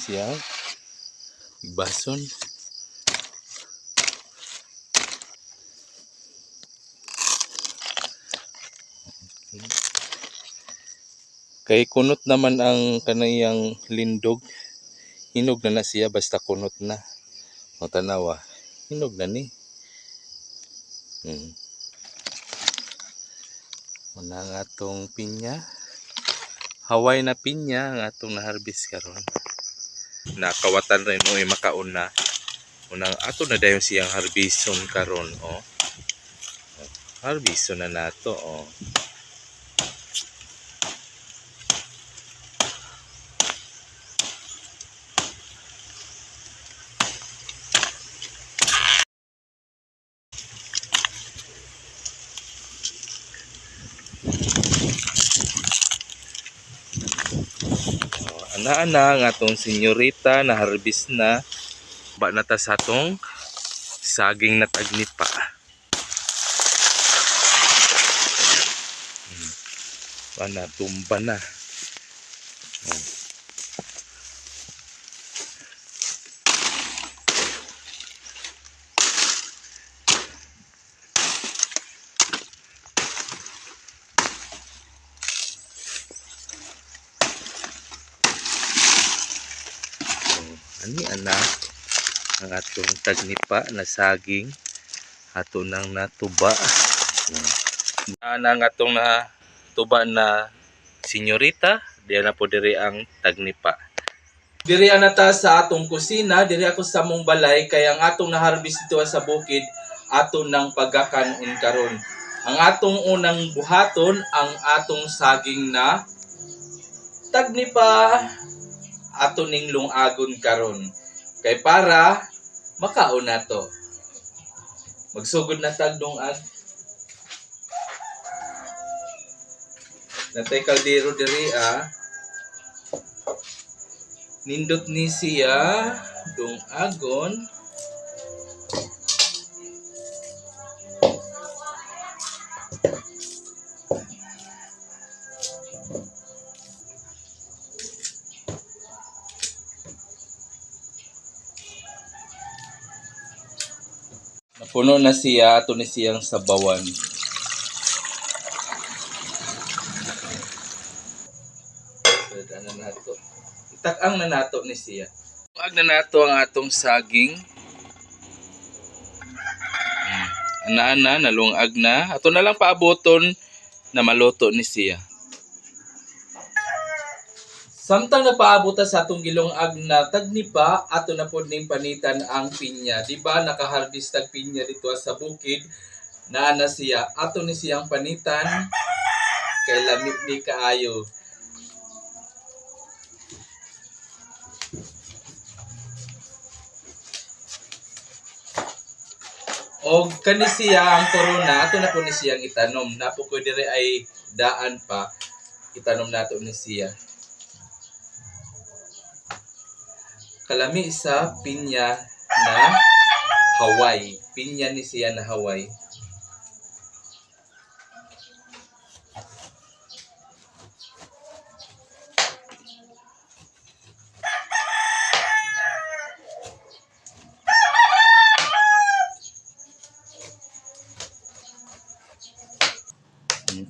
siya igbason. Okay. Kay kunot naman ang kanayang lindog. Hinog na na siya basta kunot na. O tanawa, hinog na ni. Muna ang atong pinya. Hawaii na pinya ang atong naharbis karon. Nakawatan rin mo makaon na. Unang ato na dayon siyang harbison karon, oh. Harbison na nato, oh. Ana-ana ang atong senyorita na harbis na. Ba na ta sa atong saging na tagnipa. Ana, tumba na. Ani anak ang atong tagnipa na saging ato nang natuba. Ana ang atong natuba na senyorita, diya na po diri ang tagnipa. Diri ana ta sa atong kusina, diri ako sa mong balay kay ang atong naharbis dito sa bukid ato nang pagkakanon karon. Ang atong unang buhaton ang atong saging na tagnipa ato ning lungagon karon kay para makaon nato. Magsugod na tag dungag. Natay kaldero diri ah. Nindot ni siya dungagon. Napuno na siya, ato ni siyang sabawan. So, na nato. Itak-ang na nato ni siya. Ag na nato ang atong saging. Ana-ana, nalungag na. Ato na lang paaboton na maluto ni siya. Samtang napaabot ta sa atong gilungag na tagnipa, ato na pod ning panitan ang pinya. Diba nakaharbis tag pinya dito sa bukid, naa na siya. Ato ni siyang panitan kay lami ni kaayo. Og kani siya ang corona, ato na po ni siyang itanom. Napo ko dire ay daan pa, itanom nato ni siya. Kalami sa pinya na Hawaii. Pinya ni siya na Hawaii.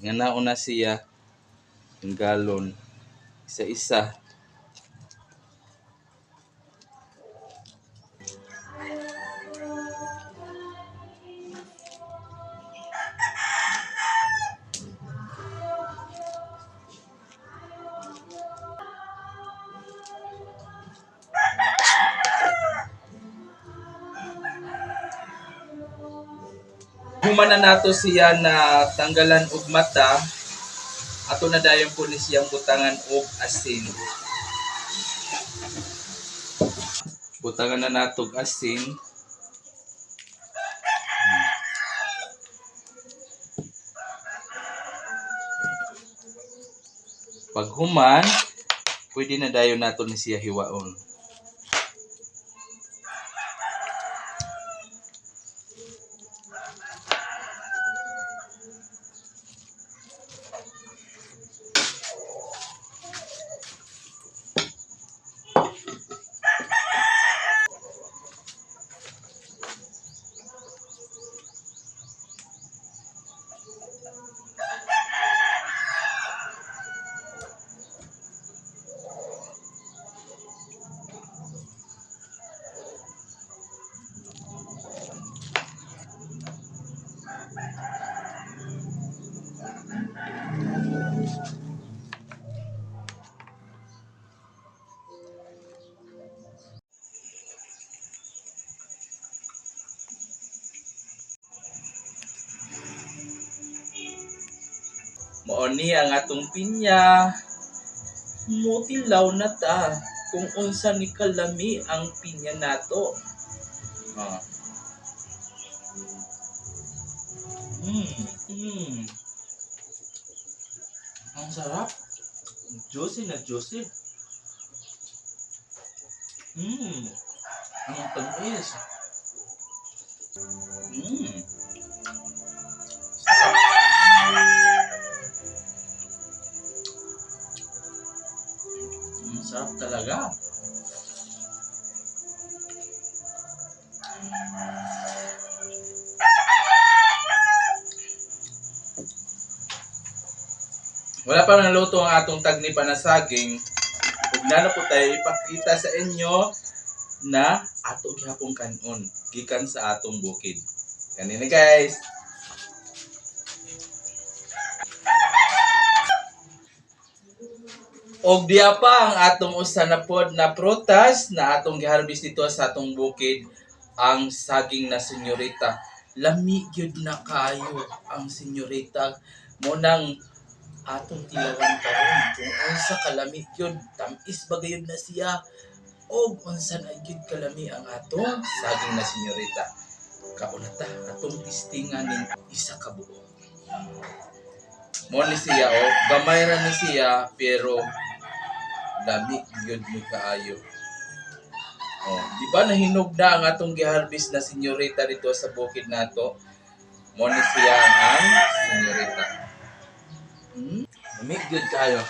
Nga nauna siya ang galon isa-isa. Human na nato siya na tanggalan og mata, ato na dayon po ni siyang butangan og asin. Butangan na nato og asin. Pag human, pwede na dayon nato ni siya hiwaon. Mao ni ang atong pinya. Mutilaw na ta kung unsa ni kalami ang pinya nato. Ah. Ang sarap. Juicy na juicy. Ang tamis. Sarap. Ang sarap talaga. Wala pa naluto ang atong tagnipa na saging. Ug na po tayo ipakita sa inyo na ato gihapon kanon gikan sa atong bukid. Kanina guys. Og diya pa ang atong usa na pod na prutas na atong giharbis dito sa atong bukid, ang saging na senyorita. Lami gyud na kaayo ang senyorita. Mo nang atong tilawan karon kung unsa kalami gyud, tam-is ba gayud na siya og unsa na gyud kalami ang atong saging na senyorita. Kauna ta atong testingan ning isa ka buok. Mo ni siya o gamay ra ni siya pero lami gyud ni kaayo. Oh, di ba nahinog na ang atong giharbis na senyorita dito sa bukid nato? Mo ni siya ang senyorita. Lami gyud kaayo.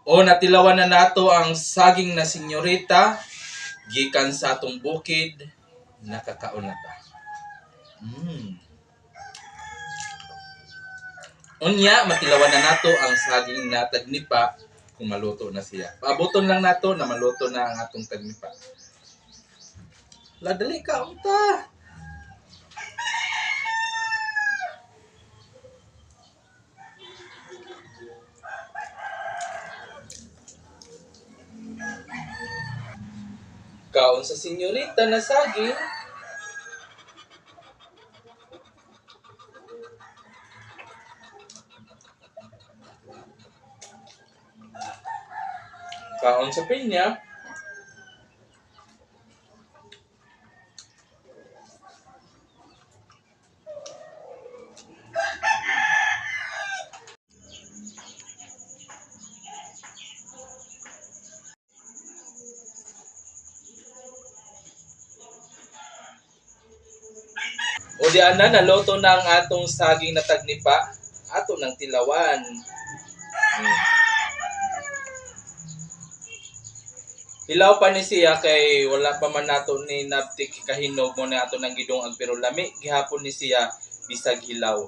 O natilawan na nato ang saging na senyorita gikan sa atong bukid, nakakaon na ta. Unya matilawan na nato ang saging na tagnipa kung maluto na siya. Paabuton lang nato na maluto na ang atong tagnipa. Ladali ka unta. Kaon sa senyorita na saging. Kaon sa pinya. O di ana, naluto na ang atong saging na tagnipa, ato nang tilawan. Hilaw pa ni siya kay wala pa man nato ni nabtik kahinog mo na ato nang gidungag, pero lami gihapon ni siya bisag hilaw.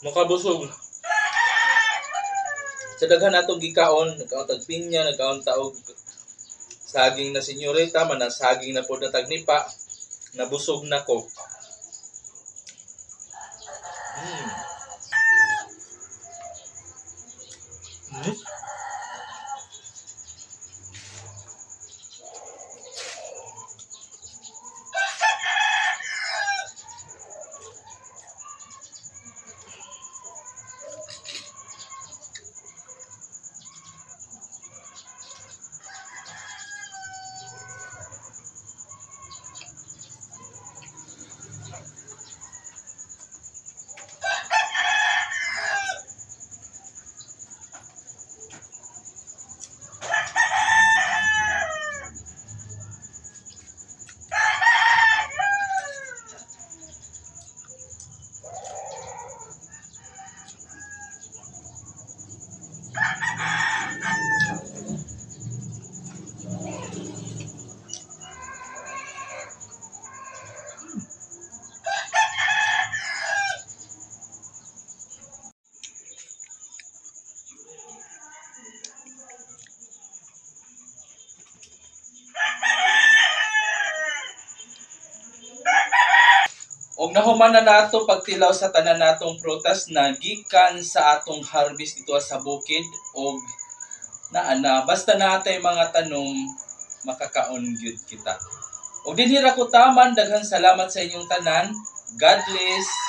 Makabusog. Sa daghan natong gikaon, nagkaon tag pinya, nagkaon ta og saging na senyorita, man ang saging na pod na tagnipa, nabusog na ko. Og nahuman na nato pagtilaw sa tanan natong prutas na gikan sa atong harvest dito sa bukid. Og naa na, basta natay mga tanom, makakaon gyud kita. Og dinhi ra ko taman. Daghan salamat sa inyong tanan. God bless.